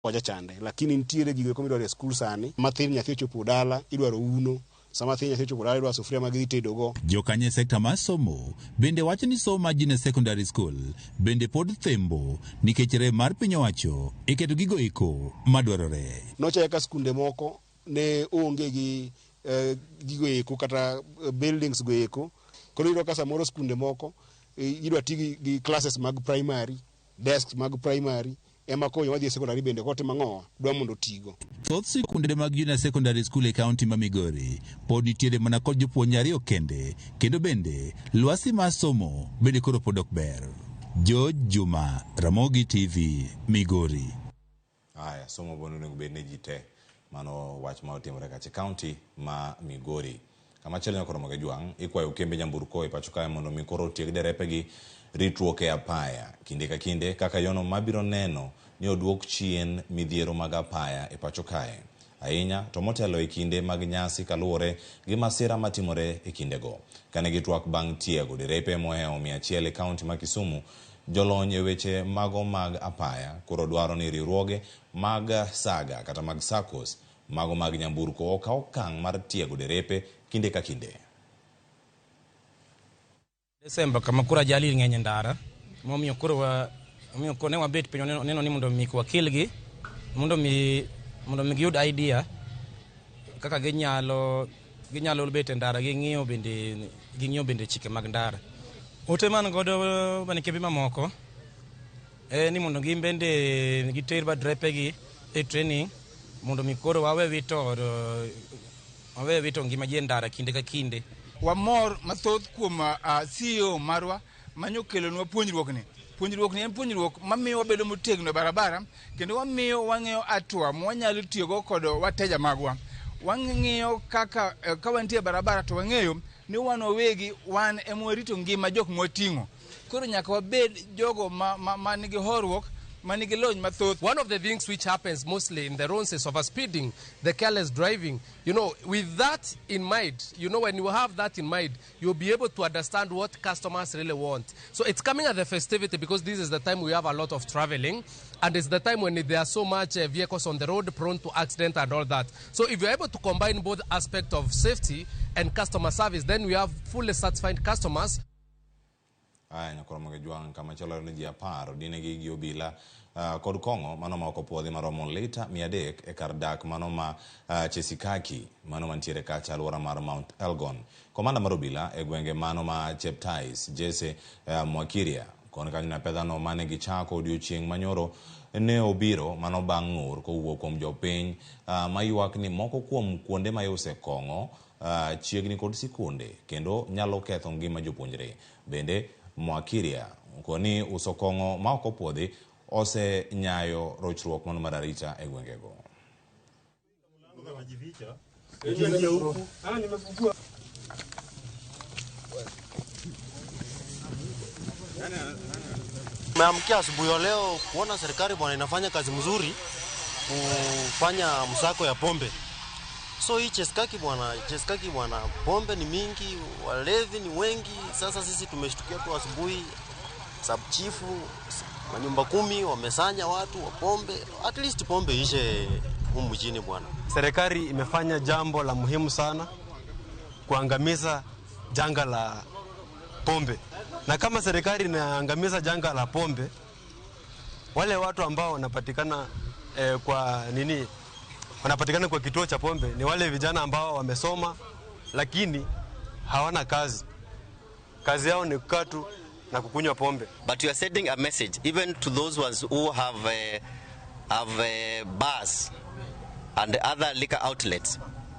Wajachande, lakini nitiere gigo eko midwaro e skul sani. Mathin nyathi ochopo dala, idwaro uno. Sama thin nyathi ochopo dala, idwaro sufuria ma gidhi tedogo. Jokanyo e sekta mar somo bende wacho ni somo mar junior secondary school bende pod thembo nikech rem mar piny owacho e keto gigo eko madwarore. Nochako ka skunde moko ne onge gi gigo eko kata buildings go eko. Koro iyudo ka samoro skunde moko idwa ti gi classes mag primary, desks mag primary ema koro joma dhi e secondary bende kotimo ang'owa dwa mondo otigo. Thoth sikunde mag junior secondary school e kaunti ma Migori pod nitiere mana kod jopuonj ariyo kende kendo bende lwasi mar somo bende koro pod ok ber. George Juma, Ramogi TV, Migori. Aya, somo bende onego bed ne ji te. Mano wach ma otimore kacha e kaunti ma Migori. Kamachielo nyaka Ramogi Jwang' ikwayo kembe nyamburko e pacho kae mondo mi koro otieg derepegi ritruok e apaya kinde ka kinde kaka yono mabiro neno ni oduok chien midhiero mag apaya e pacho kae. Ahinya to motelo e kinde mag nyasi kaluwore gi masira matimore e kindego. Kane gitwak bang' tiego derepe mohewo 100 e kaunti ma Kisumu, jolony e weche mago mag apaya koro dwaro ni riwruoge mag saga kata mag SACCOS mago mag nyamburko okaw okang' mar tiego derepe kinde ka kinde. Desemba kama koro ajali ng'eny e ndara momiyo koro wa omiyo koro ne wabet piny waneno ni mondo mi wakelgi mondo mi giyud idea kaka ginyalo bet e ndara ging'iyo bende chike mag ndara. Ote man godo man kembe mamoko en ni mondo gin bende giter derepegi e training mondo mi koro wawe wito ngima ji e ndara kinde ka kinde. Wamor mathoth kuom CEO marwa manyokelonwa puonjruokni. Puonjruokni en puonjruok mamiyo wabedo motegno e barabara kendo wamiyo wang'eyo hatua mwanyalo tiyogo kod wateja magwa. Wang'iyo kaka ka wantie e barabara to wang'eyo ni wan wawegi wan ema warito ngima jok mwating'o. Koro nyaka wabed jogo ma nigi horuok, manigi lony mathoth. One of the things which happens mostly in the roads is overspeeding, the careless driving. With that in mind, when you have that in mind, you'll be able to understand what customers really want. So it's coming at the festivity because this is the time we have a lot of traveling, and it's the time when there are so much vehicles on the road prone to accident and all that. So if you're able to combine both aspects of safety and customer service, then we have fully satisfied customers. Aya nyakoro Jwang' kamachielo ni ji 10 odinegi gi obila kod kong'o mano ma ok opuodhi maromo lita 300 e kar dak mano ma Chesikaki mano mantiere kacha alwora mar Mount Elgon. Komanda mar obila e gwenge mano ma Cheptais Jesse Mwakiria kon kanyo ne pedhano mane gichako odiochieng' manyoro ne obiro mano bang' ng'ur kowuok kuom jopiny maywak ni moko kuom kuonde ma iuse kong'o chiegni kod sikunde kendo nyalo ketho ngima jopuonjre. Bende Mwakiria koni uso kong'o ma ok opuodhi osenyayo rochruok mano mar arita e gwengego. Tumeamkia asubuhi ya leo kuona serikali bwana inafanya kazi mzuri kufanya msako ya pombe. So hii Chesikaki bwana, Chesikaki bwana, pombe ni mingi, walevi ni wengi. Sasa sisi tumeshtukia tu asubuhi, sub chifu manyumba kumi wamesanya watu wa pombe, at least pombe ishe humu mjini bwana. Serikali imefanya jambo la muhimu sana kuangamiza janga la pombe, na kama serikali inaangamiza janga la pombe, wale watu ambao wanapatikana kwa nini wanapatikana kwa kituo cha pombe ni wale vijana ambao wamesoma lakini hawana kazi. Kazi yao ni kukaa tu na kukunywa pombe. But we are sending a message even to those ones who have bars and other liquor outlets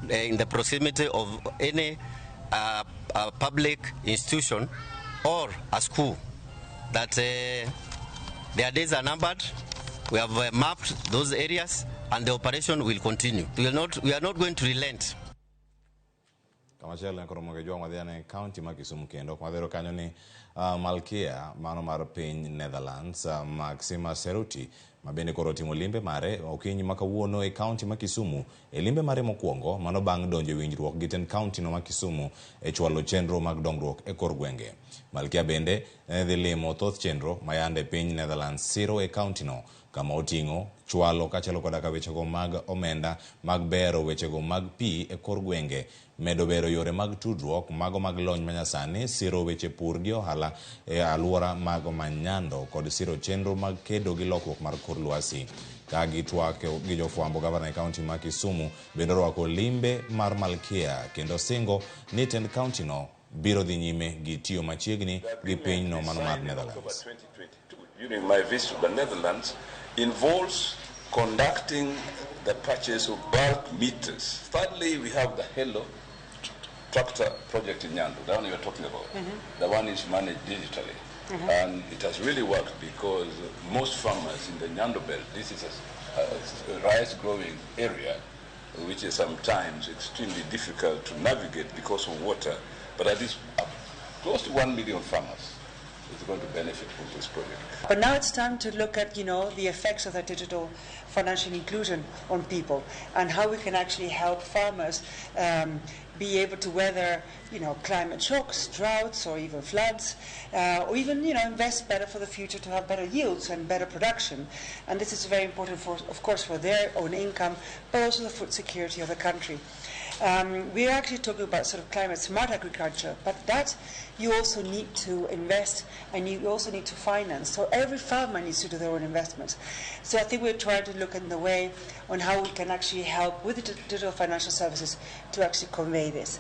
in the proximity of any public institution or a school that their days are numbered. We have mapped those areas and the operation will continue. We are not going to relent. Kamachielo koro mondo jwang' wadhi ane kaunti ma Kisumu kendo kuma kanyo ni Malkia mano mar piny Netherlands Maxima Seruti ma bende koro otimo limbe mare okinyi ma kawuono e kaunti ma Kisumu e limbe mare mokwongo mano bang' donjo e winjruok gi tend kaunti no ma Kisumu e chwalo chenro mag dongruok e kor gwenge. Malkia bende ne dhi limo thoth chenro ma yande piny Netherlands siro e kaunti no. Kama oting'o chwalo kaachiel koda ka wechego mag omenda mag bero wechego mag pi e kor gwenge, medo bero yore mag tudruok, mago mag lony manyasani, siro weche pur gi ohala e alwora mago ma Nyando kod siro chenro mag kedo gi lokruok mar kor lwasi. Ka gitwak gi jofwambo, gavana e kaunti ma Kisumu bende orwako limbe mar Malkia kendo singo ni tend kaunti no biro dhi nyime gi tiyo machiegni gi pinyno mano mar Netherlands. During my visit to the Netherlands involves conducting the purchase of bulk meters. Thirdly, we have the Hello tractor project in Nyando, the one you were talking about. The one is managed digitally. And it has really worked because most farmers in the Nyando belt, this is a rice growing area, which is sometimes extremely difficult to navigate because of water, but at least close to 1 million farmers is going to benefit from this project. But now it's time to look at, you know, the effects of that digital financial inclusion on people and how we can actually help farmers be able to weather, you know, climate shocks, droughts, or even floods, or even, you know, invest better for the future to have better yields and better production. And this is very important, for, of course, for their own income, but also the food security of the country. We're actually talking about sort of climate smart agriculture, but that you also need to invest and you also need to finance. So every farmer needs to do their own investments. So I think we're trying to look in the way on how we can actually help with the digital financial services to actually convey this.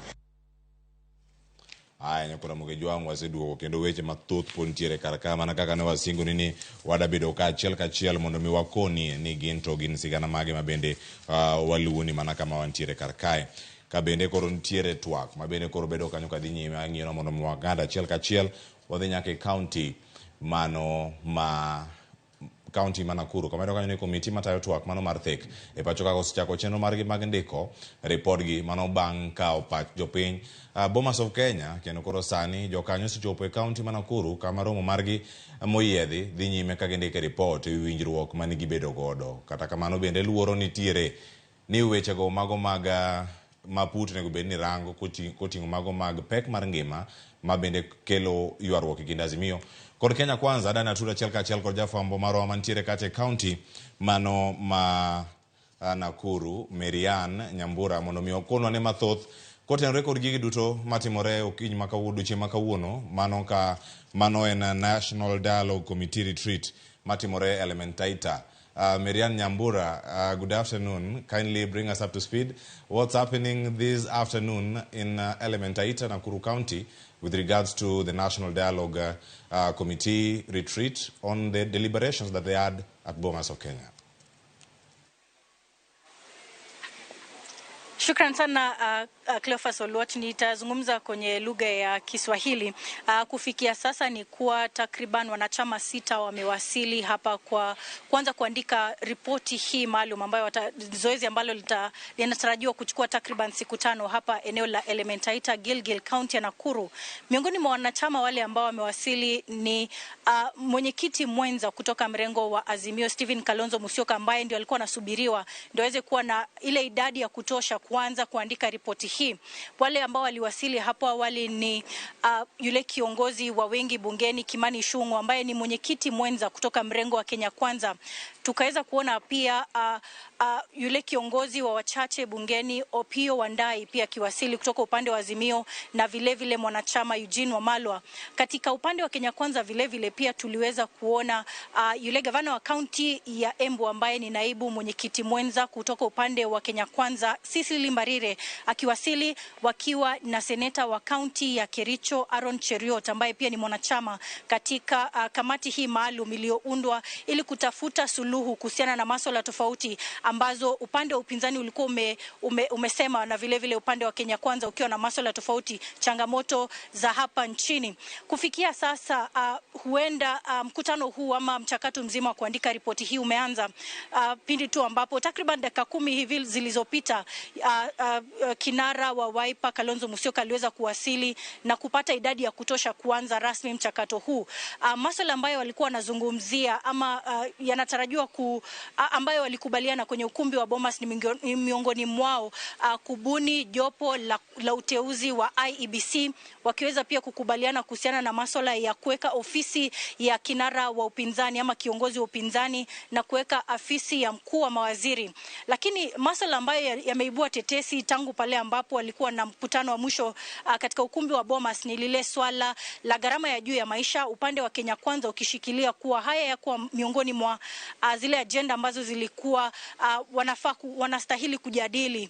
Aya, nyakora Mugejwang', waseduogo kendo weche mathoth pod nitiere kar ka mana kaka ne wasingoni ni wadabedo ka achiel kachiel mondo mi wakoni ni gin to gin sigana mage ma bende waluwoni mana kama wantiere kar kae. Ka bende koro nitiere twak ma bende koro bedo kanyo kadhi nyime, ang'iyo mondo mi wang'ad achiel kachiel wadhi nyaka e kaunti mano ma kaunti ma Nakuru. Kama kanyo ni komiti matayo twak mano mar thek e pacho ka osechako chenro margi mag ndiko ripodgi mano bang' kawo pach jopiny Bomas of Kenya, kendo koro sani jokanyo osechopo e kaunti ma Nakuru kama romo margi moyiedhi dhi nyime ka gindiko ripot e winjruok mane gibedo godo. Kata kamano bende luoro nitiere ni wechego mago mag maput onego bed ni rango koting'o mago mag pek mar ngima ma bende kelo ywaruok e kind Azimio kod Kenya Kwanza. Adana tud achiel kachiel kod jafwambo marwa mantiere kacha e kaunti mano ma Nakuru, Marianne Nyambura, mondo mi okonwa ne mathoth kotenore kod gigi duto matimore okinyi ma kawuono, odiochieng' ma kawuono, mano ka mano en National Dialogue Committee retreat matimore Elementaita. Marianne Nyambura, good afternoon. Kindly bring us up to speed. What's happening this afternoon in Elementaita, Nakuru County, with regards to the National Dialogue Committee retreat on the deliberations that they had at Bomas of Kenya? Shukran sana Cleophas Oluoch. Nitazungumza kwenye lugha ya Kiswahili. Kufikia sasa ni kuwa takriban wanachama 6 wamewasili hapa kwa kuanza kuandika ripoti hii maalum ambayo zoezi ambalo linatarajiwa kuchukua takriban siku 5 hapa eneo la Elementaita, Gilgil, County ya Nakuru. Miongoni mwa wanachama wale ambao wamewasili ni mwenyekiti mwenza kutoka mrengo wa Azimio Stephen Kalonzo Musyoka, ambaye ndio alikuwa anasubiriwa ndio aweze kuwa na ile idadi ya kutosha kuanza kuandika ripoti hii. Wale ambao waliwasili hapo awali ni yule kiongozi wa wengi bungeni Kimani Ichung'wah, ambaye ni mwenyekiti mwenza kutoka mrengo wa Kenya Kwanza. Tukaweza kuona pia yule kiongozi wa wachache bungeni Opiyo Wandayi pia akiwasili kutoka upande wa Azimio, na vile vile mwanachama Eugene Wamalwa. Katika upande wa Kenya Kwanza vile vile pia tuliweza kuona yule gavana wa kaunti ya Embu ambaye ni naibu mwenyekiti mwenza kutoka upande wa Kenya Kwanza Cecily Mbarire akiwasili, wakiwa na seneta wa kaunti ya Kericho Aaron Cheruiyot ambaye pia ni mwanachama katika kamati hii maalum iliyoundwa ili kutafuta suluhu kuhusiana na masuala tofauti ambazo upande wa upinzani ulikuwa umesema, na vile vile upande wa Kenya Kwanza ukiwa na masuala tofauti, changamoto za hapa nchini. Kufikia sasa huenda mkutano huu ama mchakato mzima wa kuandika ripoti hii umeanza pindi tu ambapo takriban dakika 10 hivi zilizopita kinara wa Wiper Kalonzo Musyoka aliweza kuwasili na kupata idadi ya kutosha kuanza rasmi mchakato huu. Masuala ambayo walikuwa wanazungumzia ama yanatarajiwa ambayo walikubaliana kwenye ukumbi wa Bomas ni miongoni mwao kubuni jopo la uteuzi wa IEBC, wakiweza pia kukubaliana kuhusiana na masuala ya kuweka ofisi ya kinara wa upinzani ama kiongozi wa upinzani na kuweka afisi ya mkuu wa mawaziri. Lakini masuala ambayo yameibua tetesi tangu pale ambapo walikuwa na mkutano wa mwisho katika ukumbi wa Bomas ni lile swala la gharama ya juu ya maisha, upande wa Kenya Kwanza ukishikilia kuwa haya yakuwa miongoni mwa zile agenda ambazo zilikuwa wanastahili kujadili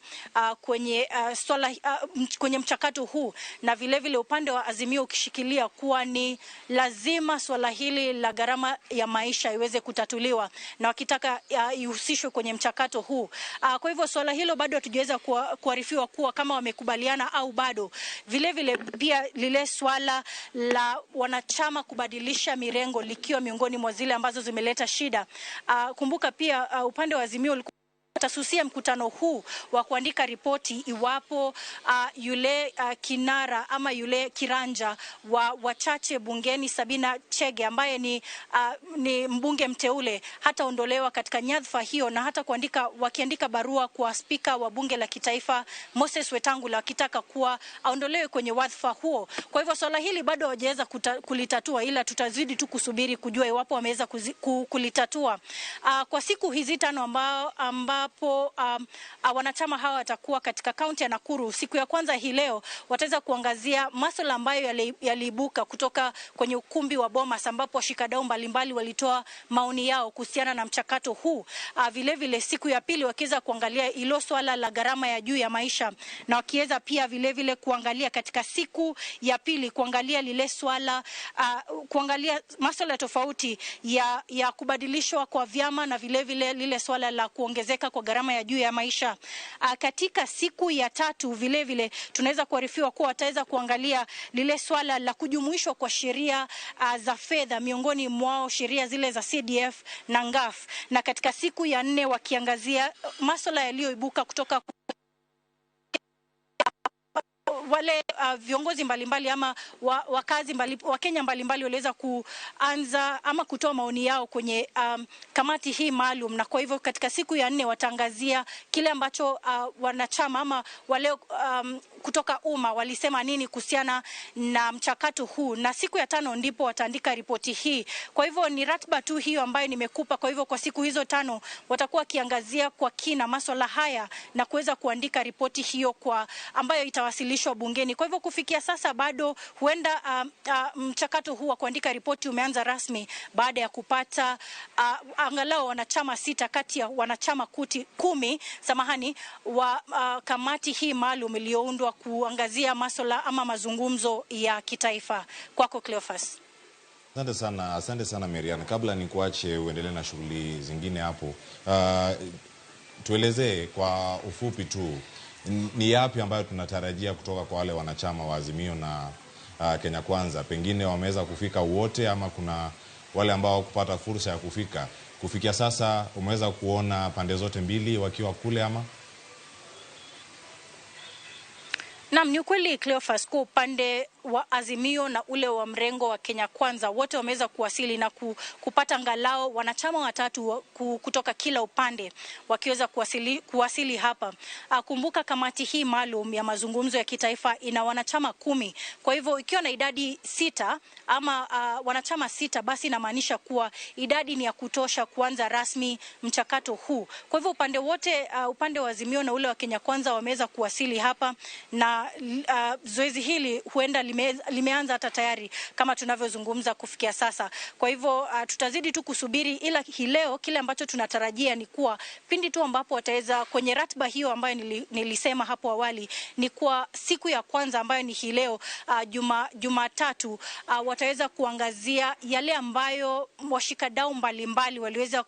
kwenye swala kwenye mchakato huu, na vile vile upande wa Azimio ukishikilia kuwa ni lazima swala hili la gharama ya maisha iweze kutatuliwa na wakitaka ihusishwe kwenye mchakato huu. Kwa hivyo swala hilo bado hatujaweza kuarifiwa kuwa kama wamekubaliana au bado. Vile vile pia lile swala la wanachama kubadilisha mirengo likiwa miongoni mwa zile ambazo zimeleta shida. Kumbuka pia upande wa Azimio tasusia mkutano huu wa kuandika ripoti iwapo yule kinara ama yule kiranja wa wachache bungeni Sabina Chege ambaye ni mbunge mteule hataondolewa katika nyadhifa hiyo, na hata wakiandika barua kwa spika wa bunge la kitaifa Moses Wetangula wakitaka kuwa aondolewe kwenye wadhifa huo. Kwa hivyo swala hili bado hawajaweza kulitatua, ila tutazidi tu kusubiri kujua iwapo wameweza kulitatua. Kwa siku hizi tano ambapo wanachama hawa watakuwa katika kaunti ya Nakuru, siku ya kwanza hii leo wataweza kuangazia masuala ambayo yaliibuka kutoka kwenye ukumbi wa Bomas ambapo washikadau mbalimbali walitoa maoni yao kuhusiana na mchakato huu. Vile vile siku ya pili wakiweza kuangalia ilo swala la gharama ya juu ya maisha, na wakiweza pia vile vile kuangalia katika siku ya pili kuangalia lile swala kuangalia masuala tofauti ya kubadilishwa kwa vyama na vile vile lile swala la kuongezeka kwa gharama ya juu ya maisha. Katika siku ya tatu vile vile tunaweza kuarifiwa kuwa wataweza kuangalia lile swala la kujumuishwa kwa sheria za fedha, miongoni mwao sheria zile za CDF na NGAF, na katika siku ya nne wakiangazia masuala yaliyoibuka kutoka wale viongozi mbalimbali ama wakazi Wakenya mbalimbali waliweza kuanza ama kutoa maoni yao kwenye kamati hii maalum. Na kwa hivyo katika siku ya nne wataangazia kile ambacho wanachama ama wale kutoka umma walisema nini kuhusiana na mchakato huu, na siku ya tano ndipo wataandika ripoti hii. Kwa hivyo ni ratiba tu hiyo ambayo nimekupa. Kwa hivyo kwa siku hizo tano watakuwa kiangazia kwa kina masuala haya na kuweza kuandika ripoti hiyo kwa ambayo itawasilishwa bungeni. Kwa hivyo kufikia sasa bado huenda mchakato huu wa kuandika ripoti umeanza rasmi baada ya kupata angalau wanachama 6 kati ya wanachama 10 wa kamati hii maalum iliyoundwa kuangazia masuala ama mazungumzo ya kitaifa. Kwako Cleophas. Asante sana Marian. Kabla nikuache uendelee na shughuli zingine hapo, tuelezee kwa ufupi tu ni yapi ambayo tunatarajia kutoka kwa wale wanachama wa Azimio na Kenya Kwanza. Pengine wameweza kufika wote ama kuna wale ambao kupata fursa ya kufika? Kufikia sasa umeweza kuona pande zote mbili wakiwa kule ama? Naam, ni ukweli Cleophas, kwa upande wa Azimio na ule wa mrengo wa Kenya Kwanza wote wameweza kuwasili na kupata angalau wanachama watatu kutoka kila upande wakiweza kuwasili hapa. Kumbuka kamati hii maalum ya mazungumzo ya kitaifa ina wanachama 10. Kwa hivyo ikiwa na idadi 6 ama wanachama 6, basi inamaanisha kuwa idadi ni ya kutosha kuanza rasmi mchakato huu. Kwa hivyo upande wote, upande wa Azimio na ule wa Kenya Kwanza wameweza kuwasili hapa, na zoezi hili huenda limeanza hata tayari kama tunavyozungumza kufikia sasa. Kwa hivyo tutazidi tu kusubiri, ila hii leo kile ambacho tunatarajia ni kuwa pindi tu ambapo wataweza kwenye ratiba hiyo ambayo nilisema hapo awali, ni kuwa siku ya kwanza ambayo ni hii leo Jumatatu, wataweza kuangazia yale ambayo washikadau mbalimbali waliweza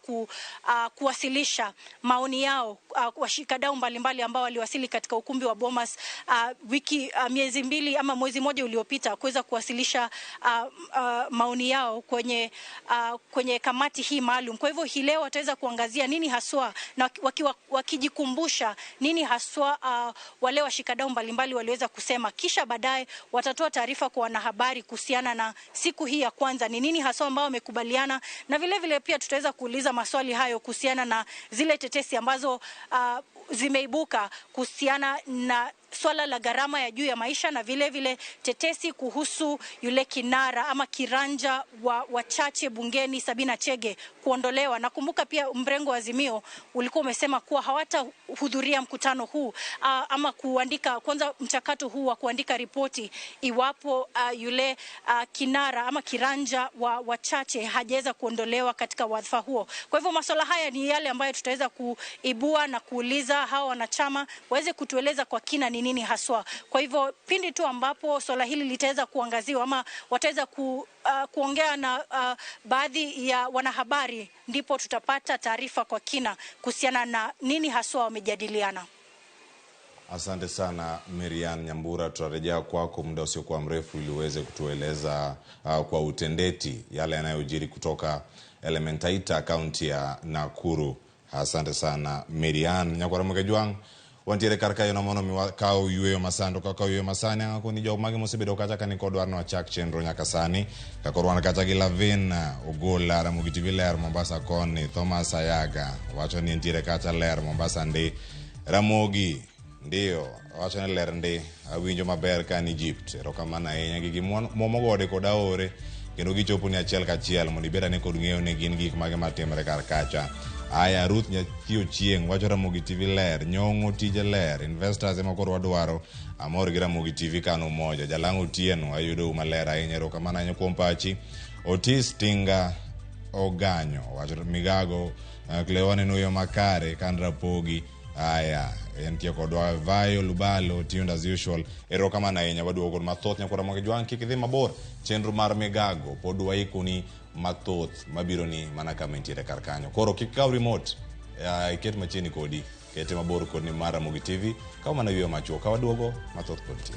kuwasilisha maoni yao, washikadau mbalimbali ambao waliwasili katika ukumbi wa Bomas wiki miezi mbili ama mwezi mmoja uliopita kuweza kuwasilisha maoni yao kwenye kamati hii maalum. Kwa hivyo hii leo wataweza kuangazia nini haswa na wakijikumbusha nini haswa wale washikadau mbalimbali waliweza kusema, kisha baadaye watatoa taarifa kwa wanahabari kuhusiana na siku hii ya kwanza ni nini haswa ambao wamekubaliana, na vile vile pia tutaweza kuuliza maswali hayo kuhusiana na zile tetesi ambazo zimeibuka kuhusiana na swala la gharama ya juu ya maisha, na vile vile tetesi kuhusu yule kinara ama kiranja wa wachache bungeni Sabina Chege kuondolewa. Nakumbuka pia mrengo wa Azimio ulikuwa umesema kuwa hawatahudhuria mkutano huu ama kuandika kwanza mchakato huu wa kuandika ripoti iwapo yule kinara ama kiranja wa wachache hajaweza kuondolewa katika wadhifa huo. Kwa hivyo masuala haya ni yale ambayo tutaweza kuibua na kuuliza hawa wanachama waweze kutueleza kwa kina ni nini haswa. Kwa hivyo pindi tu ambapo swala hili litaweza kuangaziwa ama wataweza kuongea na baadhi ya wanahabari, ndipo tutapata taarifa kwa kina kuhusiana na nini haswa wamejadiliana. Asante sana Miriam Nyambura, tutarejea kwako muda usiokuwa mrefu ili uweze kutueleza kwa utendeti yale yanayojiri kutoka Elementaita, kaunti ya Nakuru. Asante sana Miriam Nyakwara Mokejwang. Wantiere kar kayo no mondo mi kaw yueyo masando ka kaw yueyo masani ang'o ni jok mage mosebedo kacha ka nikodwa no achak chenro nyaka sani ka koro wan kacha gi Lavin Ogola, Ramogi TV ler Mombasa koni, Thomas Ayaga wacho ni entiere kacha ler Mombasa ndi, Ramogi ndio wacho ni ler ndi, awinjo maber ka ni Egypt. Erokamano ahinya gi muomo gode kod aore kendo gichopo ni achiel kachiel mondo ibed ane kod ng'eyo ni gin gik mage matimore kar kacha. Aya, Ruth Nyathi Ochieng wacho Ramogi TV ler, Nyong'o tije ler, investors ema koro wadwaro, amor gi Ramogi TV kano moja. Jalang'o Otieno ayudo maler ahinya, erokamano ahinya kuom pachi. Otis Tinga Oganyo wacho Migago Cleone Nuyo makare kan Rapogi. Aya, entie kodwa Vayo Lubalo tuned as usual. Erokamano ahinya, waduogo kod mathoth nyakwara Mokejwang, kik idhi mabor. Chenro mar Migago pod waikoni mathoth mabiro ni mana kama entiere kar kanyo. Koro kik kaw remote, iket machiegni kodi, kete mabor kod ni mar Ramogi TV, kaw mana yueyo machuok, ka waduogo mathoth pod nitie.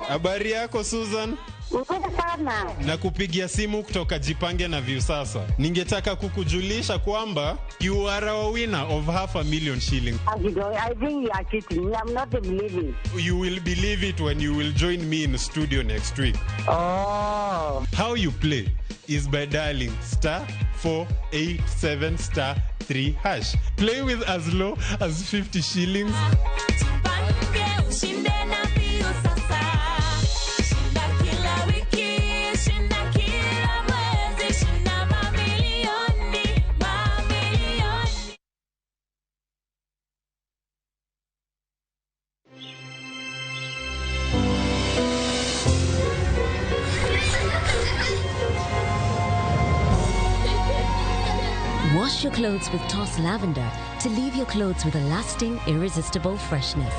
Habari yako Susan? Nzuri sana. Nakupigia simu kutoka Jipange na Viusasa. Ningetaka kukujulisha kwamba you are a winner of 500,000 shillings. I think you are cheating. I'm not believing. You will believe it when you will join me in studio next week. Oh. How you play is by dialing *487 *3#. Play with as low as 50 shillings. Ushinde na Viusasa. Shinda kila wiki, shinda kila mwezi, shinda mamilioni, mamilioni. Wash your clothes with Toss Lavender to leave your clothes with a lasting, irresistible freshness.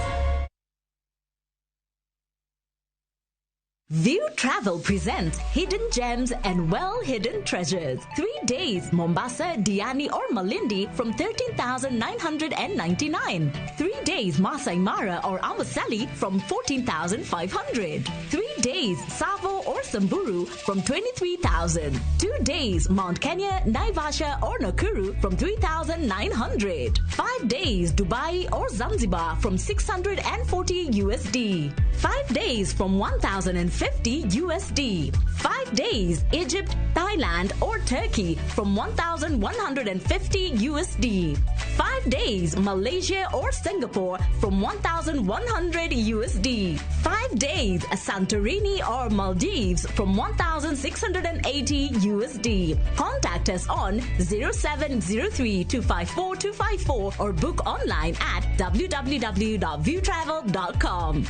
View Travel presents Hidden Gems and Well-Hidden Treasures. 3 days, Mombasa, Diani or Malindi from 13,999. 3 days, Masai Mara or Amboseli from 14,500. 3 days, Tsavo or Samburu from 23,000. 2 days, Mount Kenya, Naivasha or Nakuru from 3,900. 5 days, Dubai or Zanzibar from 640 USD. 5 days from 1,050 USD. 5 days, Egypt, Thailand or Turkey from 1,150 USD. 5 days Malaysia or Singapore from 1,100 USD. 5 days Santorini or Maldives from 1,680 USD. Contact us on 0703 254 254 or book online at www.viewtravel.com.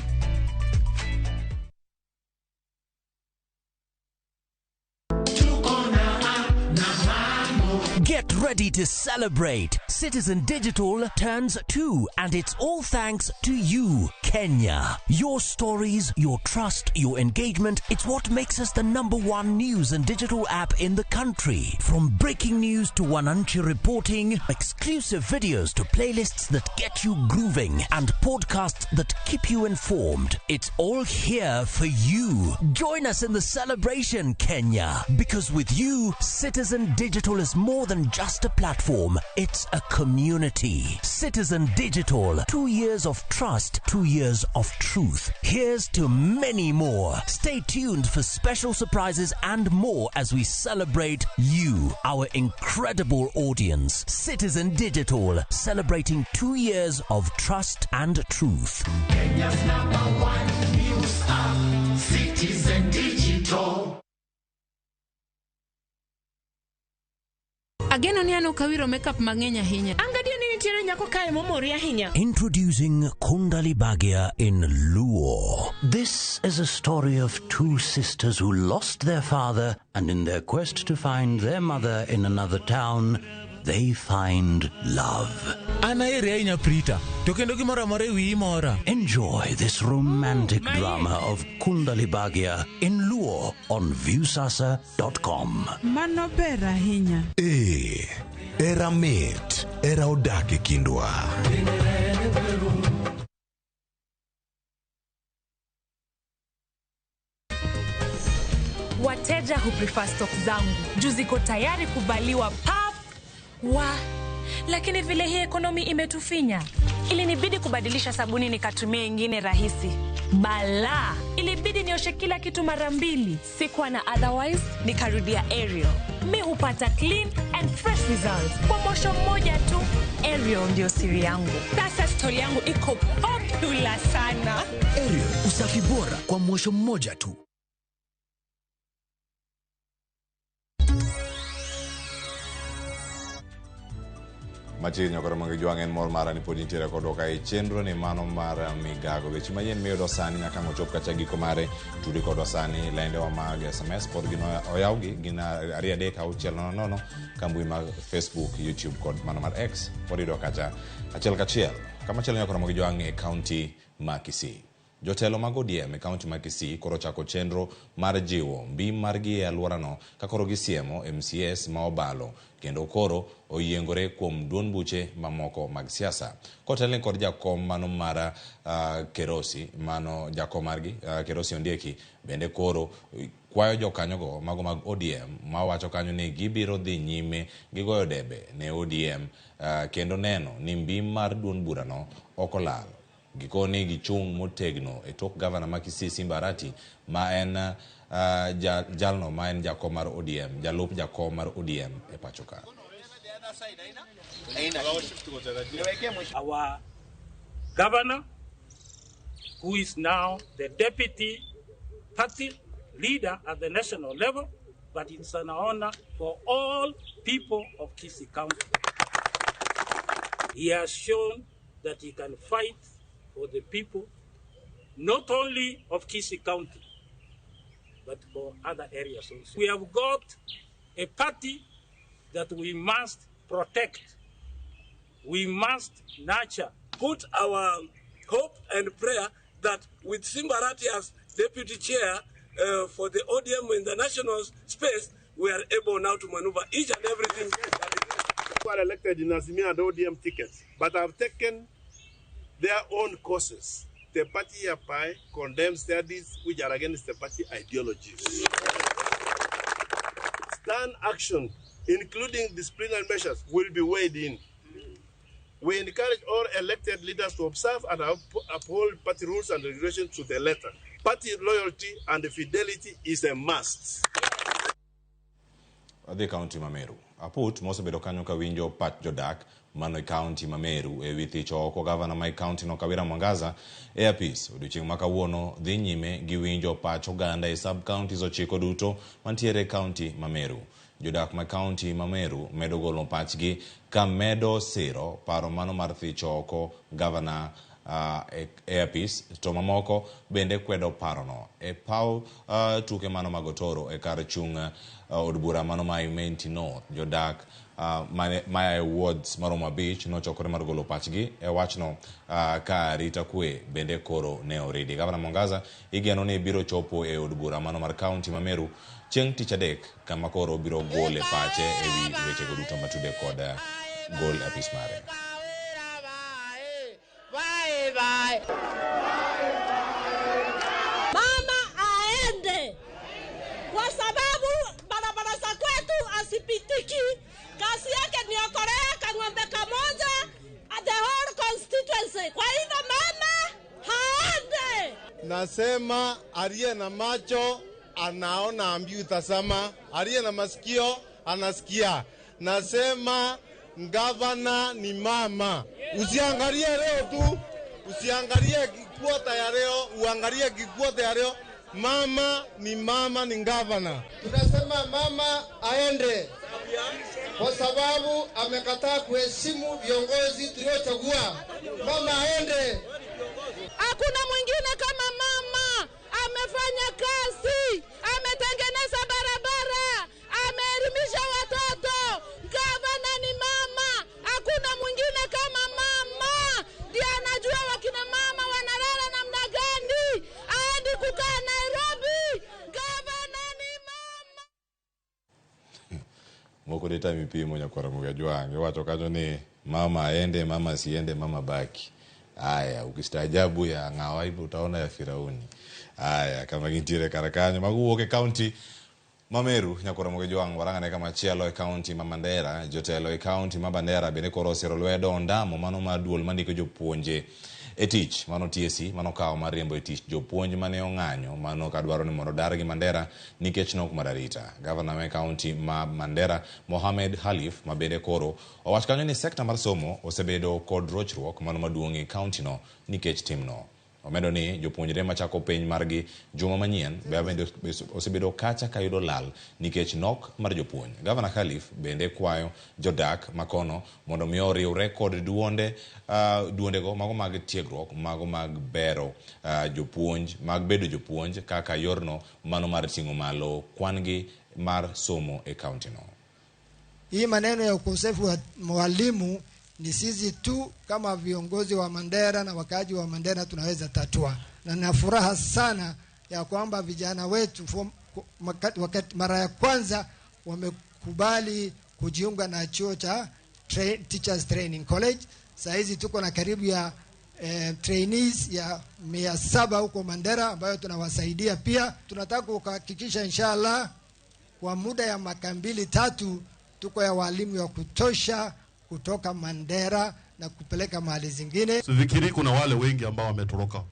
Get ready to celebrate. Citizen Digital turns 2, and it's all thanks to you, Kenya. Your stories, your trust, your engagement, it's what makes us the #1 news and digital app in the country. From breaking news to Wananchi reporting, exclusive videos to playlists that get you grooving, and podcasts that keep you informed. It's all here for you. Join us in the celebration, Kenya, because with you, Citizen Digital is more than just a platform, it's a community. Citizen Digital, 2 years of trust, 2 years of truth. Here's to many more. Stay tuned for special surprises and more as we celebrate you, our incredible audience. Citizen Digital, celebrating 2 years of trust and truth. Kenya's #1 news app, Citizen Digital. Ageno ni an ok awiro makeup mang'eny ahinya. Angadier ni nitiere nyako kae momori ahinya. Introducing Kundali Bhagya in Luo. This is a story of two sisters who lost their father, and in their quest to find their mother in another town, they find love. An aheri ahinya Prita, to kendo gimoro amora e wiyi mora. Enjoy this romantic drama of Kundali Bhagya in Luo on Viusasa.com. Mano ber ahinya. Ee, era mit, era odak e kindwa. Wateja huprefer stock zangu juu ziko tayari kuvaliwa pap wa, lakini vile hii ekonomi imetufinya, ilinibidi kubadilisha sabuni nikatumia ingine rahisi. Bala, ilibidi nioshe kila kitu mara mbili. Sikuwa na otherwise, nikarudia Ariel. Mi hupata clean and fresh results kwa mosho mmoja tu. Ariel ndio siri yangu. Sasa story yangu iko popular sana. Ariel, usafi bora kwa mosho mmoja tu. Machiegni nyakoro mag jwang' en mor mara ni pod nitiere kodwa ka e chenro ni mano mar migago. Weche manyien miyudo sani nyaka ang' ochop kacha giko mare. Tudi kodwa sani laindewa mag SMS pod gin oyawgi gin 2 3 6 0 0 ka mbui mag Facebook, YouTube kod mano mar X pod iyudo kacha achiel kachiel. Kamachielo nyakoro mag jwang' e kaunti ma Kisii. Jotelo mag ODM e kaunti ma Kisii koro chako chenro mar jiwo mbi margi e alworano ka koro gisiemo MCAs ma obalo kendo koro oyiengore kuom duond buche mamoko mag siasa. Kotelne kod jakom mano mar Kerosi, mano jakom margi Kerosi Ondieki bende koro kwayo jokanyogo mago mag ODM mawacho kanyo ni gibiro dhi nyime gi goyo debe ne ODM kendo neno ni mbi mar duond burano ok olal. Gikoni gichung' motegno e tok gavana ma Kisii Simba Arati ma en jalno ma en jakom mar ODM, jalup jakom mar ODM e pacho ka. Our governor, who is now the deputy party leader at the national level, but it's an honor for all people of Kisii County. He has shown that he can fight for the people, not only of Kisii County, but for other areas also. We have got a party that we must protect, we must nurture. Put our hope and prayer that with Simba Arati as deputy chair for the ODM in the national space, we are able now to maneuver each and everything. Who are elected in Azimio and ODM tickets, but have taken their own courses. The party hereby condemns their deeds which are against the party ideologies. Stern action, including disciplinary measures, will be weighed in. We encourage all elected leaders to observe and uphold party rules and regulations to the letter. Party loyalty and fidelity is a must. Adhi kaunti ma Meru. Aput mosebedo kanyo ka winjo pach jodak mano e kaunti ma Meru e wi thicho oko gavana ma e kaunti no Kawira Mwangaza e apis. Odiochieng' ma kawuono dhi nyime gi winjo pach oganda e sub counties 9 duto mantiere e kaunti ma Meru. Jodak ma kaunti ma Meru medo golo pachgi ka medo siro paro mano mar thicho oko gavana e apis, to mamoko bende kwedo parono. E paw tuke mano mag Otoro e kar chung' od bura mano ma Imenti North, jodak maya e wards maromo 5 nochokore mar golo pachgi e wachno ka arita kwe bende koro ne oridi. Gavana Mwangaza igeno ni biro chopo e od bura mano mar kaunti ma Meru chieng' tich adek, kama koro biro gole pache e wi wechego duto matude kod gol e apis mare. Bye. Mama aende kwa sababu barabara za kwetu asipitiki. Kazi yake ni okorea kang'ombe kamoja at the whole constituency. Kwa hivyo mama haende. Nasema aliye na macho anaona, ambiwi tazama, aliye na masikio anasikia. Nasema gavana ni mama. Usiangalie leo tu, usiangalie kikuota ya leo, uangalie kikuota ya leo. Mama ni mama, ni gavana. Tunasema mama aende kwa sababu amekataa kuheshimu viongozi tuliochagua. Mama aende. Hakuna mwingine kama mama. Amefanya kazi, ametengeneza barabara, ameelimisha watoto. Gavana ni mama, hakuna mwingine kama mama. Ndiye anajua wakina mama wanalala namna gani. Aendi kukaa Nairobi. Gavana ni mama. Moko deta mipimo nyakwara Mugajwang' iwacho kanyo ni mama aende, mama siende, mama baki. Aya, ukistaajabu ya ng'awa ipo utaona ya Firauni. Aya, kama gintiere kar kanyo mago wuok e kaunti ma Meru nyakwara Mugajwang' warang'ane kama chielo e kaunti ma Mandera. Jotelo e kaunti ma Mandera bende koro osiro lwedo ondamo mano mar duol mandiko jopuonje e tich mano TSC mano kawo mar riembo e tich jopuonj mane ong'anyo mano kadwaro ni mondo dargi Mandera nikech nok mar arita. Gavana ma kaunti ma Mandera Mohamed Khalif ma bende koro owacho kanyo ni sekta mar somo osebedo kod rochruok mano maduong' e kaunti no nikech timno. Omedo ni jopuonjre machako penj margi juma manyien bende osebedo kacha kayudo lal nikech nok mar jopuonj. Gavana Khalif bende kwayo jodak makono mondo mi oriwre kod duonde duondego mago mag tiegruok, mago mag bero jopuonj, mag bedo jopuonj kaka yorno mano mar ting'o malo kwan gi mar somo e kaunti no. Hii maneno ya ukosefu wa mwalimu ni sisi tu kama viongozi wa Mandera na wakaaji wa Mandera tunaweza tatua. Na nina furaha sana ya kwamba vijana wetu wakati mara ya kwanza wamekubali kujiunga na chuo cha Teachers Training College. Saa hizi tuko na karibu ya trainees ya 700 huko Mandera ambayo tunawasaidia pia. Tunataka kuhakikisha inshallah kwa muda ya mwaka 2-3 tuko ya walimu ya kutosha kutoka Mandera na kupeleka mahali zingine. Sifikiri kuna wale wengi ambao wametoroka,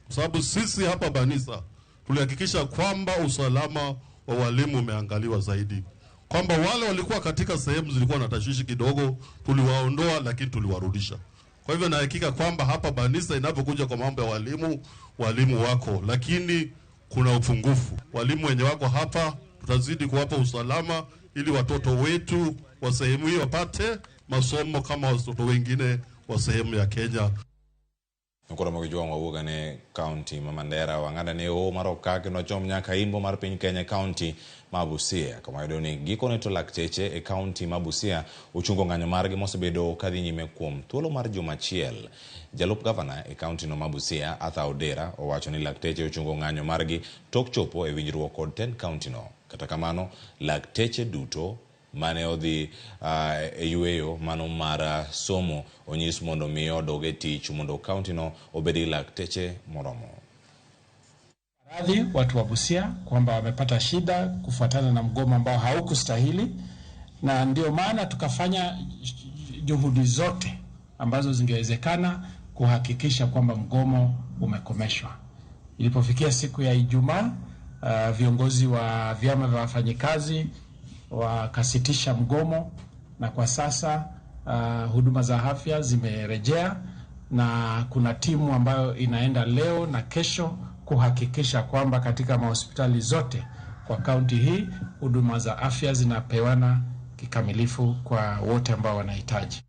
kwa sababu sisi hapa Banisa tulihakikisha kwamba usalama wa walimu umeangaliwa zaidi, kwamba wale walikuwa katika sehemu zilikuwa na tashwishi kidogo tuliwaondoa, lakini tuliwarudisha. Kwa hivyo na hakika kwamba hapa Banisa inapokuja kwa mambo ya walimu, walimu wako, lakini kuna upungufu. Walimu wenye wako hapa tutazidi kuwapa usalama ili watoto wetu wa sehemu hii wapate masomo kama watoto wengine wa sehemu ya Kenya. Nkoro Mugajwang' wawuok ane kaunti ma Mandera wang'ado ne hoho mar okak nochom nyaka imbo mar piny Kenya kaunti ma Busia, kama yudo ni gikone to lakteche e kaunti ma Busia ochungo ng'anyo margi mosebedo kadhi nyime kuom thuolo mar juma achiel. Jalup gavana e kaunti no ma Busia Arthur Odera owacho ni lakteche ochungo ng'anyo margi tok chopo e winjruok kod tend kaunti no. Kata kamano, lakteche duto mane odhi e yweyo mano mar somo onyis mondo mi odog e tich mondo kaunti no obed gi lakteche moromo. Radhi watu wa Busia kwamba wamepata shida kufuatana na mgomo ambao haukustahili, na ndio maana tukafanya juhudi zote ambazo zingewezekana kuhakikisha kwamba mgomo umekomeshwa. Ilipofikia siku ya Ijumaa, viongozi wa vyama vya wafanyikazi wakasitisha mgomo, na kwa sasa Huduma za afya zimerejea na kuna timu ambayo inaenda leo na kesho kuhakikisha kwamba katika mahospitali zote kwa kaunti hii huduma za afya zinapewana kikamilifu kwa wote ambao wanahitaji.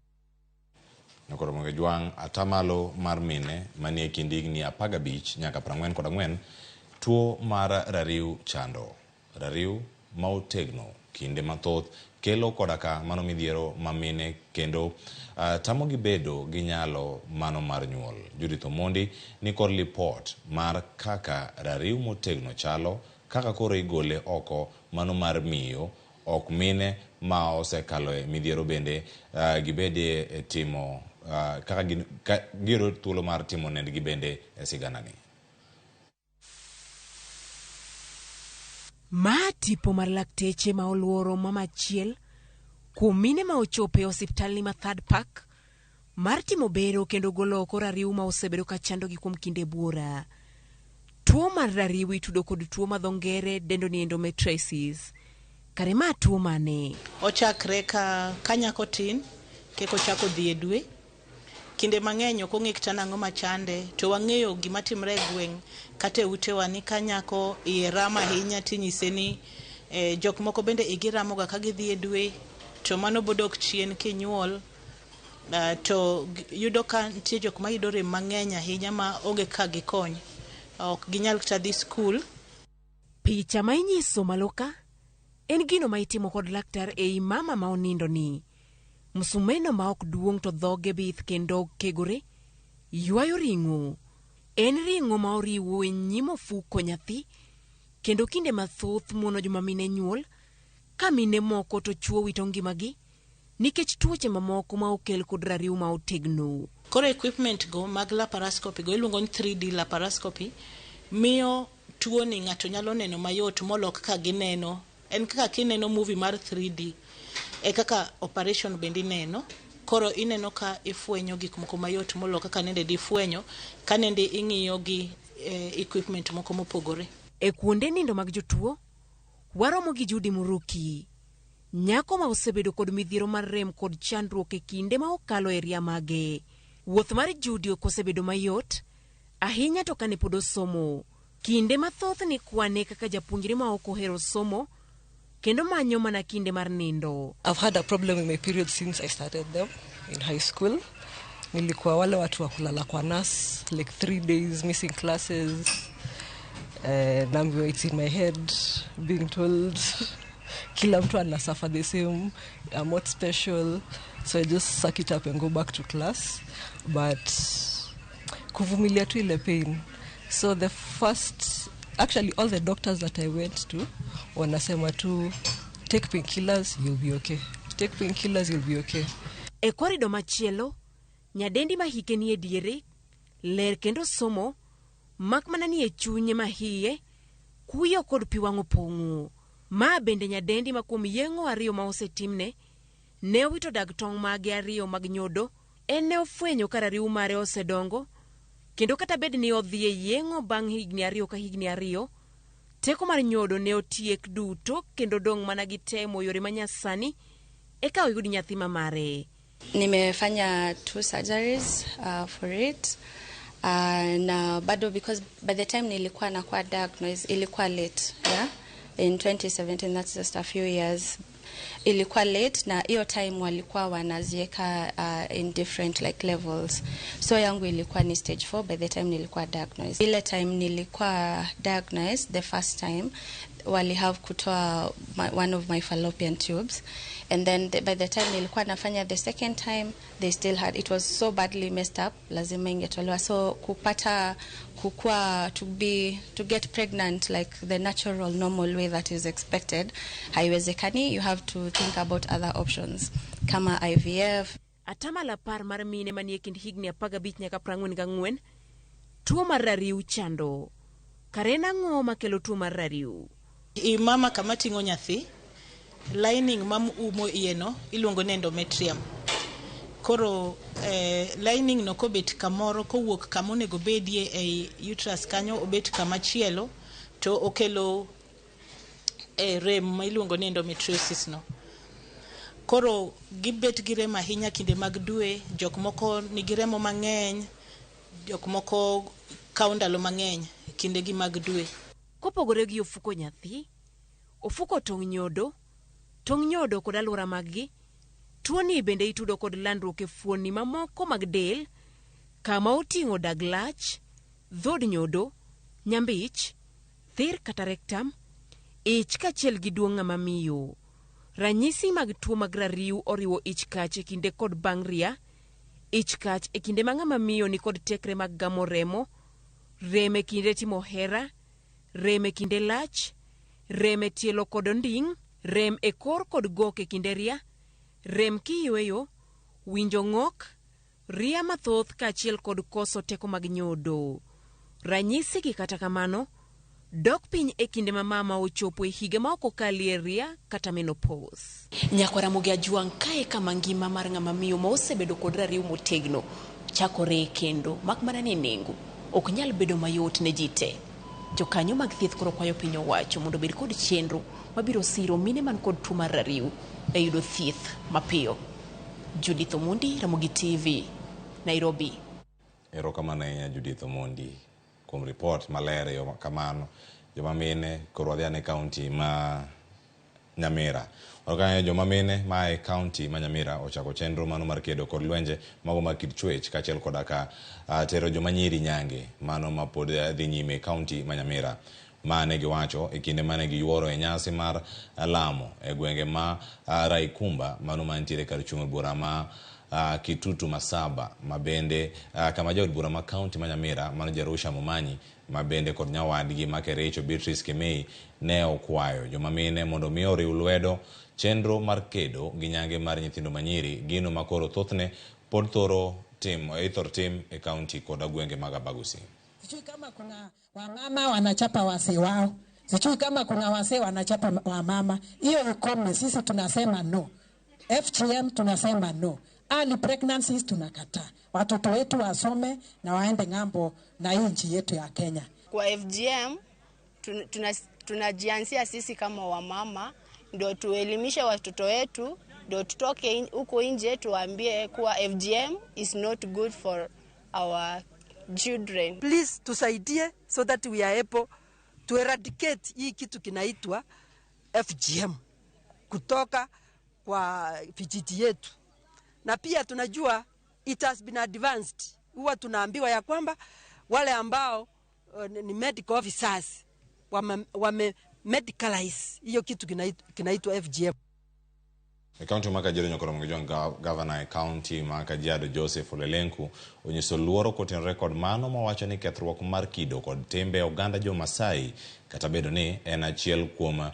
Nyakoro Jwang' atamalo mar mine manie kind higni 15 nyaka 44 tuo mar rariw chando. Rariw ma otegno kinde mathoth kelo koda ka mano midhiero ma mine kendo tamogi bedo gi nyalo mano mar nyuol. Judith Omondi ni kod lipot mar kaka rariw motegno chalo, kaka koro igole oko mano mar miyo ok mine ma osekalo e midhiero bende gibedie e timo kaka giyudo thuolo mar timo nendgi bende e siganani. Ma tipo mar lakteche ma oluoro mama achiel kuom mine ma ochopo e osiptalni ma Third Park mar timo bero kendo golo oko rariw ma osebedo ka chandogi kuom kinde buora. Tuo mar rariw itudo kod tuo ma dho ngere dendo ni endometriosis. Kare ma tuo mane? Ochakre ka nyako tin, keko chako dhi e dwe. Kinde mang'eny ok ong'e kata nang'o machande, to wang'eyo gima timre e gweng' kata e utewa ni ka nyako iye ramo ahinya tinyise ni jok moko bende igi ramoga ka gidhi e dwe, to mano bodok chien kinyuol. To yudo ka nitie jok mayudo rem mang'eny ahinya ma onge kaka gikony, ok ginyal kata dhi skul. Picha ma inyiso malo ka en gino ma itimo kod laktar ei mama ma onindo ni. Msumeno ma ok duong' to dhoge bith kendo kegore, ywayo ring'o. En ring'o ma oriwo e nyim ofuko nyathi, kendo kinde mathoth mono joma mine nyuol, ka mine moko to chuo wito ngimagi, nikech tuoche mamoko ma okel kod rariw ma otegno. Koro equipment go mag laparoscopy go iluongo ni 3D laparoscopy, miyo tuoni ng'ato nyalo neno mayot molok ka gineno. En kaka kineno movie mar 3D, e kaka operation bende ineno. Koro ineno ka ifwenyo gik moko mayot molo kaka nende difwenyo ka nende ing'iyo gi equipment moko mopogore. E kuonde nindo mag jotuo, waromo gi Judy Muruki, nyako ma osebedo kod midhiero mar rem kod chandruok e kinde ma okalo e ria mage. Wuoth mar Judy ok osebedo mayot, ahinya to kane pod osomo. Kinde mathoth ni kwane kaka japuonjre ma ok ohero somo, kendo manyo mana kinde mar nindo. I've had a problem with my period since I started them in high school. Nilikuwa wale watu wa kulala kwa nurse, like 3 days missing classes. Naambiwa it's in my head, being told kila mtu ana suffer the same, I'm not special. So I just suck it up and go back to class. But kuvumilia tu ile pain. So the first, actually all the doctors that I went to wanasema tu take painkillers, you'll be okay. Take painkillers, you'll be okay. E korido machielo, nyadendi ma hike ni e diere, ler kendo somo, mak mana ni e chunye ma hiye, kuyo kod pi wang' opong'o. Ma bende nyadendi ma kuom yeng'o ariyo ma osetimne, ne owito dag tong' mage ariyo mag nyodo, en ne ofwenyo ka rariw mare osedongo, kendo kata bed ni odhi e yeng'o bang' higni ariyo ka higni ariyo, teko mar nyodo ne otiek duto kendo dong' mana gi temo yore manyasani eka oyud nyathi ma mare. Nimefanya 2 surgeries for it. Na bado because by the time nilikuwa nakuwa diagnosed ilikuwa late, yeah? In 2017, that's just a few years. Ilikuwa late na hiyo time walikuwa wanazieka in different like levels. So yangu ilikuwa ni stage 4 by the time nilikuwa diagnosed. Ile time nilikuwa diagnosed the first time wali have kutoa one of my fallopian tubes, and then by the time nilikuwa nafanya the second time they still had, it was so badly messed up, lazima ingetolewa. So kupata kukua to get pregnant like the natural normal way that is expected haiwezekani. You have to think about other options kama IVF. Atamalo 10 mar mine manie kind higni 15 nyaka 44 tuo mar rariw chando. Kare en ang'o makelo tuo mar rariw? I mama kama ting'o nyathi, lining ma umo iye no iluongo ni endometrium. Koro lining no kobet kamoro kowuok kama onego bedie ei uterus kanyo obet kama chielo to okelo rem ma iluongo ni endometriosis no. Koro gibet gi rem ahinya kinde mag dwe, jok moko nigi remo mang'eny, jok moko kawo ndalo mang'eny kindegi mag dwe. Kopogore gi ofuko nyathi, ofuko tong' nyodo, tong' nyodo kod alwora maggi, tuoni bende itudo kod landruok e fuonni mamoko mag del kama oting'o dag lach, dhod nyodo, nyambich, thir kata rectum, ich kaachiel gi duong' ng'ama miyo. Ranyisi mag tuo mag rariw oriwo ich kach e kinde kod bang' ria, ich kach e kinde ma ng'ama miyo nikod tekre mag gamo remo, rem e kinde timo hera, rem e kinde lach, rem e tielo kod onding', rem e kor kod gok e kinde ria, rem kiyweyo, winjo ng'ok, ria mathoth kaachiel kod koso teko mag nyodo. Ranyisi gi kata kamano, dok piny e kinde ma mama ochopo e higa ma ok okalie ria kata menopause. Nyakwa Ramogi Ajwang' kae kama ngima mar ng'ama miyo ma osebedo kod rariw motegno chakore kendo mak mana ni nengo ok nyal bedo mayot ne ji te. Jokanyo mag thieth koro kwayo piny owacho mondo obed kod chenro mabiro siro mine man kod tuo mar rariw e yudo thieth mapiyo. Judith Omondi, Ramogi TV, Nairobi. Erokamano ahinya Judith Omondi kuom ripot maler e yo kamano. Joma mine koro wadhi ane kaunti ma Nyamira. Kanyo joma mine ma e kaunti ma Nyamira ochako chenro mano mar kedo kod lwenje mago mag kit chwech kaachiel koda ka tero joma nyiri nyange mano ma pod dhi nyime e kaunti ma Nyamira. Ma ne giwacho e kinde mane giyuoro e nyasi mar lamo e gwenge ma Raikumba mano mantiere kar chung' bura ma Kitutu Masaba ma bende kama jaod bura ma kaunti ma Nyamira mano Jerusha Momanyi ma bende kod nyawadgi ma Kericho Beatrice Kemei ne okwayo joma mine mondo mi oriw lwedo chenro mar kedo gi nyange mar nyithindo manyiri, gino ma koro thothne pod thoro tim ithor tim e kaunti koda gwenge mag Abagusi. Sijui kama kuna wamama wanachapa wazee wao, sijui kama kuna wazee wanachapa wamama. Hiyo ikome, sisi tunasema no. FGM tunasema no. Early pregnancies tunakataa. Watoto wetu wasome na waende ng'ambo na hii nchi yetu ya Kenya. Kwa FGM tunajianzia sisi kama wamama ndio tuelimishe watoto wetu, ndio tutoke huko nje tuwaambie kuwa FGM is not good for our children. Please tusaidie so that we are able to eradicate hii kitu kinaitwa FGM kutoka kwa vijiji yetu. Na pia tunajua it has been advanced. Huwa tunaambiwa ya kwamba wale ambao ni medical officers wame medicalize hiyo kitu kinaitwa FGM. E kaunti ma Kajiado nyakoro Mgejwang' gavana e kaunti ma Kajiado Joseph Ole Lenku onyiso luoro kotenore kod mano mawacho ni kethruok mar kido kod timbe oganda jo-Masai kata bedo ni en achiel kuom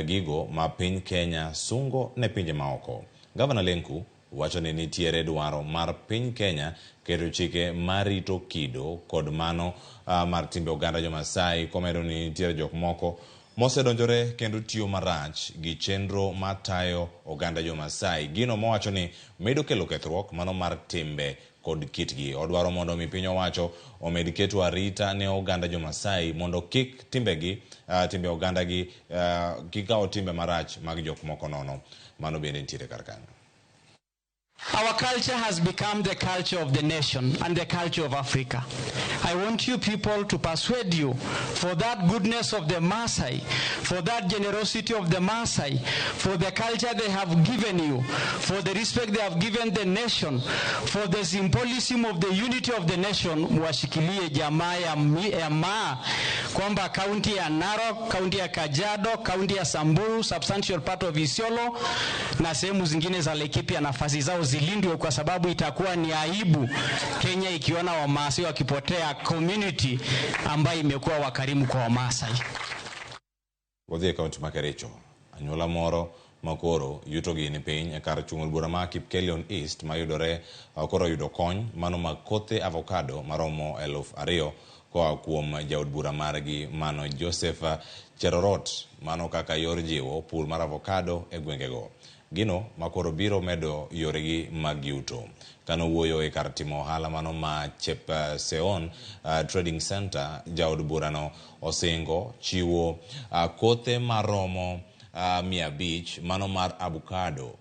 gigo ma piny Kenya sungo ne pinje maoko. Gavana Lenku wacho ni nitiere dwaro mar piny Kenya keto chike marito kido kod mano mar timbe oganda jo-Masai komedo ni nitiere jok moko mosedonjore kendo tiyo marach gi chenro matayo oganda jo-Masai, gino mowacho ni medo kelo kethruok mano mar timbe kod kitgi. Odwaro mondo mi piny owacho omed keto arita ne oganda jo-Masai mondo kik timbegi timbe ogandagi kik kaw timbe marach mag jok moko nono. Mano bende nitiere kar kanyo. Our culture has become the culture of the nation and the culture of Africa. I want you people to persuade you for that goodness of the Maasai, for that generosity of the Maasai, for the culture they have given you, for the respect they have given the nation, for the symbolism of the unity of the nation. Mwashikilie jamaa ya Maa kwamba kaunti ya Narok, kaunti ya Kajiado, kaunti ya Samburu, substantial part of Isiolo na sehemu zingine za Laikipia nafasi zao zilindwe, kwa sababu itakuwa ni aibu Kenya ikiona Wamaasai wakipotea, community ambayo imekuwa wakarimu kwa Wamaasai. Wadhi e kaunti ma Kericho, anyuola moro makoro yutogi ni piny e kar chung' bura ma Kipkelion East mayudore koro yudo kony mano mag kothe avocado maromo 2,000 koa kuom jaod bura margi mano Joseph Cherorot, mano kaka yor jiwo pur mar avocado e gwengego. Gino makoro biro medo yoregi mag yuto. Kanowuoyo e kar timo ohala mano ma Chepseon Trading Center, jaod burano osingo chiwo kothe maromo 500 mano mar avocado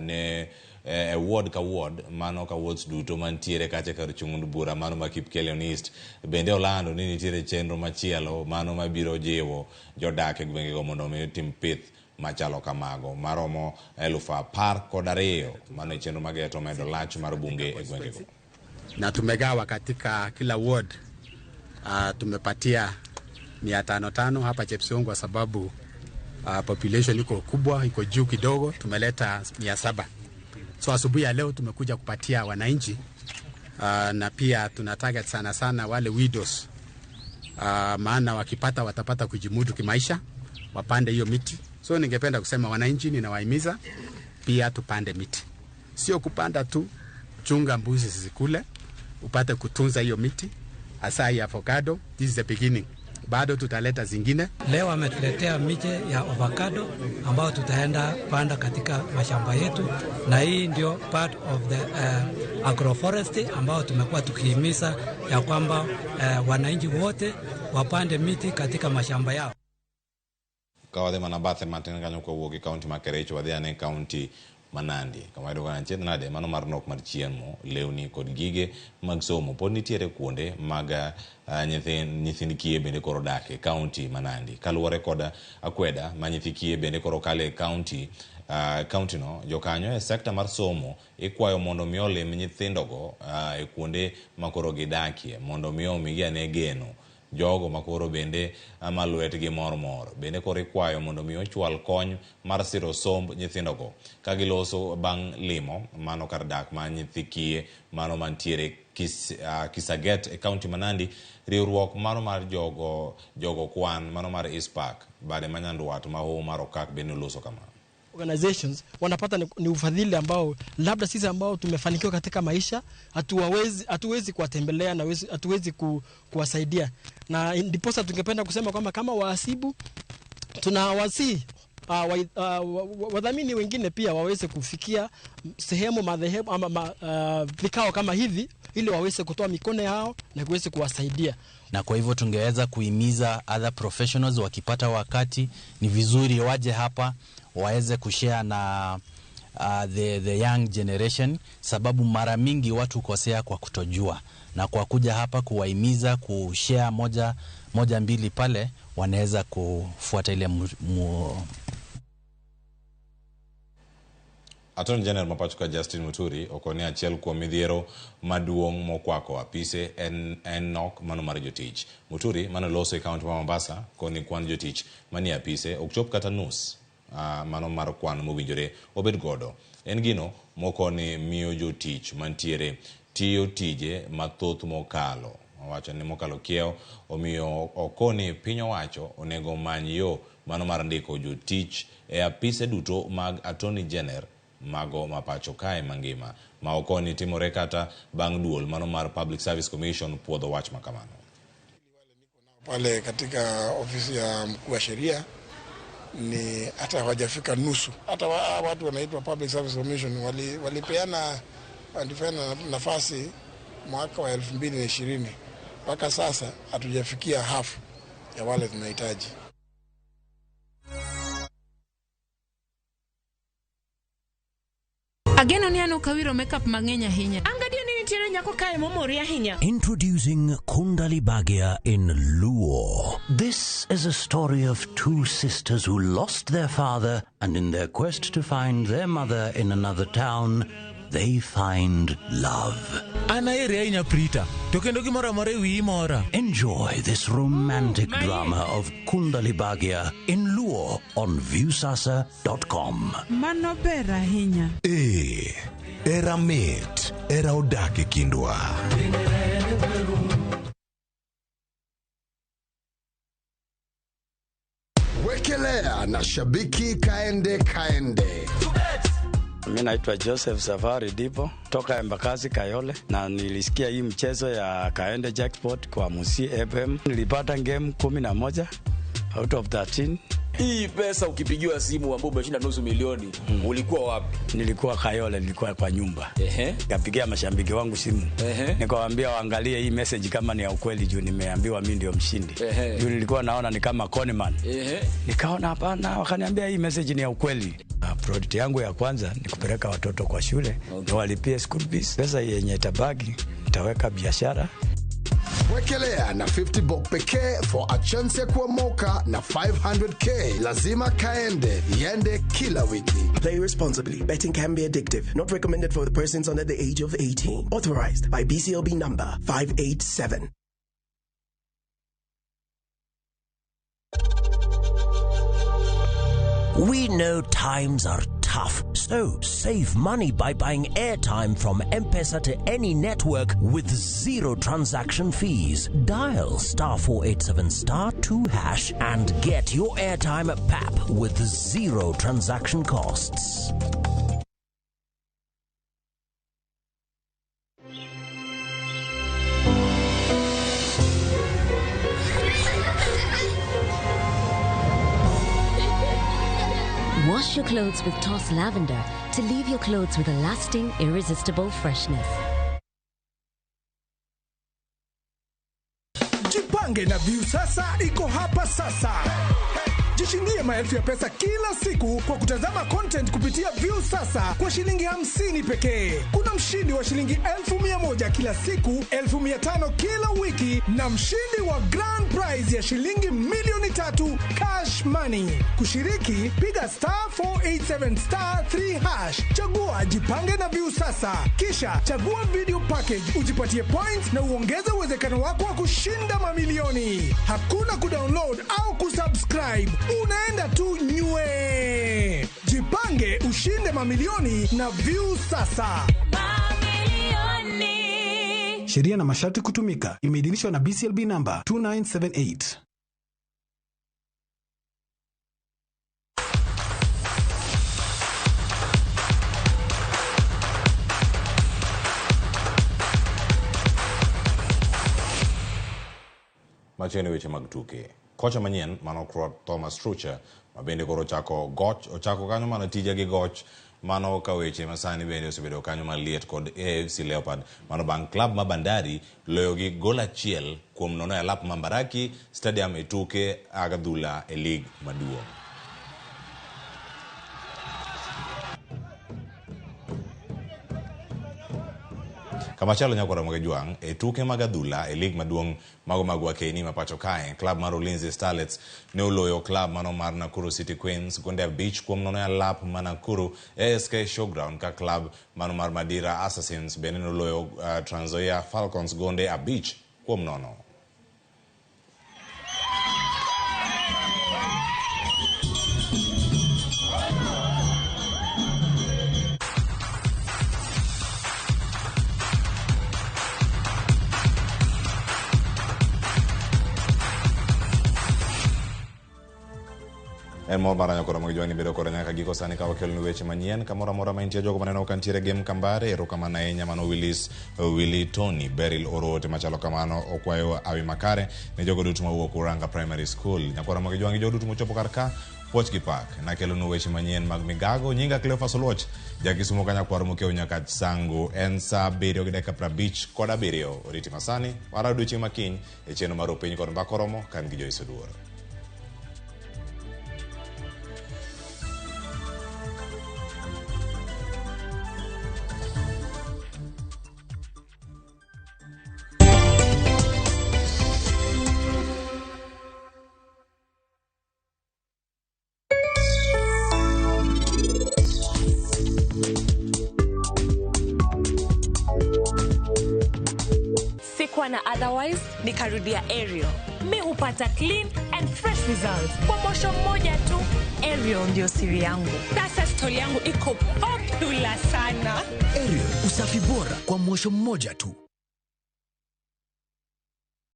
Ne e ward ka ward mano ka wards duto mantiere kacha kar chung' bura mano ma Kipkelion East. Bende olando ni nitiere chenro machielo mano mabiro jiwo jodak e gwengego mondo omi otim pith machalo kamago maromo 12,000. Mano e chenro mageto medo lach mar bunge e gwengego. Na tumegawa katika kila ward, tumepatia 500 hapa Chepsongo kwa sababu population iko kubwa, iko juu kidogo, tumeleta 700. So asubuhi ya leo tumekuja kupatia wananchi, na pia tuna target sana sana wale widows, maana wakipata watapata kujimudu kimaisha, wapande hiyo miti. So ningependa kusema wananchi, ninawahimiza pia tupande miti. Sio kupanda tu, chunga mbuzi zisikule, upate kutunza hiyo miti, hasa hii avocado. This is the beginning. Bado tutaleta zingine. Leo ametuletea miche ya avocado ambayo tutaenda panda katika mashamba yetu, na hii ndio part of the agroforestry ambayo tumekuwa tukihimiza ya kwamba wananchi wote wapande miti katika mashamba yao. Ka wadhi mana bathe matin kanyo kawuok e kaunti ma Kericho wadhi ane kaunti ma Nandi. Kama wayudo ka achiedh nade mano mar nok mar chiemo, lewni kod gige mag somo pod nitiere kuonde mag nyithind kiye bende koro dak e kaunti ma Nandi. Kaluwore kod akweda ma nyithi kiye bende koro kale e kaunti no, jokanyo e sekta mar somo ikwayo mondo mi olim nyithindogo e kuonde ma koro gidakie mondo mi omigi ane geno jogo makoro bende ama lwetgi mor mor. Bende koro ikwayo mondo mi ochwal kony mar siro somb nyithindogo ka giloso bang' limo mano kar dak ma nyithi kiye mano mantiere Kisaget e kaunti ma Nandi. Riwruok mano mar jogo kwan mano mar ISPAC bade ma Nyandwat ma Hoho mar Okak bende oloso kama. Organizations wanapata ni ufadhili ambao labda sisi ambao tumefanikiwa katika maisha hatuwezi kuwatembelea na hatuwezi kuwasaidia. Na ndiposa tungependa kusema kwamba kama wahasibu tunawasihi wadhamini wengine pia waweze kufikia sehemu madhehebu ama vikao kama hivi ili waweze kutoa mikono yao na kuweze kuwasaidia. Na kwa hivyo tungeweza kuhimiza other professionals wakipata wakati ni vizuri waje hapa waweze kushare na the young generation, sababu mara mingi watu hukosea kwa kutojua, na kwa kuja hapa kuwahimiza kushare moja mbili pale wanaweza kufuata ile Attorney General ma pacho ka Justin Muturi okone achiel kuom midhiero maduong' mokwako apise en nok mano mar jotich. Muturi mano loso e kaunti ma Mombasa koni kwan jotich manie apise ok chop kata nus mano mar kwan mowinjore obed godo. En gino mokoni miyo jotich mantiere tiyo tije mathoth mokalo. Owacho ni mokalo kiewo, omiyo okoni piny owacho onego many yo mano mar ndiko jotich e apise duto mag Attorney General mago mapacho kae mangima ma okoni timore kata bang' duol mano mar Public Service Commission puodho wach makamano. Pale katika ofisi ya mkuu wa sheria ni hata hawajafika nusu. Hata watu wanaitwa Public Service Commission walipeana nafasi mwaka wa 2020. Mpaka sasa hatujafikia hafu ya wale tunahitaji. Ageno ni an ok awiro makeup mang'eny ahinya. Angadio ni nitiere nyako kae momori ahinya. Introducing Kundali Bhagya in Luo. This is a story of two sisters who lost their father, and in their quest to find their mother in another town, they find love. An aheri ahinya Prita, to kendo gimoro amora e wiyi mora. Enjoy this romantic drama of Kundali Bhagya in Luo on Viusasa.com. Mano ber ahinya. Ee, era mit, era odak e kindwa. Wekelea na shabiki kaende kaende. Mimi naitwa Joseph Safari Dipo toka Embakasi Kayole, na nilisikia hii mchezo ya Kaende Jackpot kwa Musi FM. Nilipata game 11 out of 13. Hii pesa ukipigiwa simu ambapo umeshinda 500,000, ulikuwa wapi? Nilikuwa Kayole, nilikuwa kwa nyumba. Nikapigia mashabiki wangu simu. Nikawaambia waangalie hii message kama ni ya ukweli juu nimeambiwa mimi ndio mshindi. Juu nilikuwa naona ni kama conman. Nikaona hapana, wakaniambia hii message ni ya ukweli. Priority yangu ya kwanza ni kupeleka watoto kwa shule, okay, walipie school fees. Pesa yenye itabaki nitaweka biashara. Wekelea na 50 bob pekee for a chance ya kuomoka na 500K. Lazima kaende iende kila wiki. Play responsibly. Betting can be addictive. Not recommended for the persons under the age of 18. Authorized by BCLB number 587. We know times are tough, so save money by buying airtime from M-Pesa to any network with zero transaction fees. Dial *487*2# and get your airtime at PAP with zero transaction costs. Wash your clothes with Toss Lavender to leave your clothes with a lasting, irresistible freshness. Jipange na Viusasa iko hapa sasa. Jishindie maelfu ya pesa kila siku kwa kutazama content kupitia Viusasa kwa shilingi 50 pekee. Kuna mshindi wa shilingi 1,100 kila siku, 5,000 kila wiki na mshindi wa grand prize ya shilingi 3,000,000 cash money. Kushiriki, piga *487*3#. Chagua Jipange na Viusasa. Kisha chagua video package ujipatie points na uongeze uwezekano wako wa kushinda mamilioni. Hakuna kudownload au kusubscribe. Unaenda tu nywe. Jipange ushinde mamilioni na Viusasa. Mamilioni. Sheria na masharti kutumika. Imeidhinishwa na BCLB number 2978. Machiegni weche mag tuke. Kocha manyien mano Thomas Tuchel ma bende koro ochako goch ochako kanyo mana tije gi goch mano ka weche masani bende osebedo kanyo maliet kod AFC Leopard mano bang' klab ma Bandari loyo gi gol 1-0 e alap ma Mbaraki Stadium e tuke ag adhula e lig maduong'. Kamachielo nyakora mag Jwang' e tuke mag adhula e lig maduong' mago mag Wakeni ma pacho kae, klab mar Ulinzi Starlets ne oloyo klab mano mar Nakuru City Queens gonde 5-0 e alap ma Nakuru ASK Showground, ka klab mano mar Madira Assassins bende ne oloyo Trans Nzoia Falcons gonde 5-0. En mor mar nyakora mag Jwang' ni bedo kode nyaka giko sani ka wakeloni weche manyien kamoro amora ma intie jogo maneno ka nitiere game Kambare. Erokamano ahinya mano Willis Willy Tony Beryl Orote machalo kamano okwayo awi makare ne jogo duto mawuok Uranga Primary School. Nyakora mag Jwang' gi jogo duto mochopo kar ka puoch gi pak nakelonu weche manyien mag migago. Nyinga Cleophas Oluoch jakisumo ka nyakwar mokiewo nyaka Sango. En saa 7:57. Oriti masani wara odiochieng' makiny e chenro mar Opiny kod Mbaka Oromo kan gi Joyce Oduor. Na otherwise nikarudia Ariel. Mi hupata clean and fresh results kwa mosho mmoja tu. Ariel ndio siri yangu. Sasa story yangu iko popular sana. Ariel, usafi bora kwa mosho mmoja tu.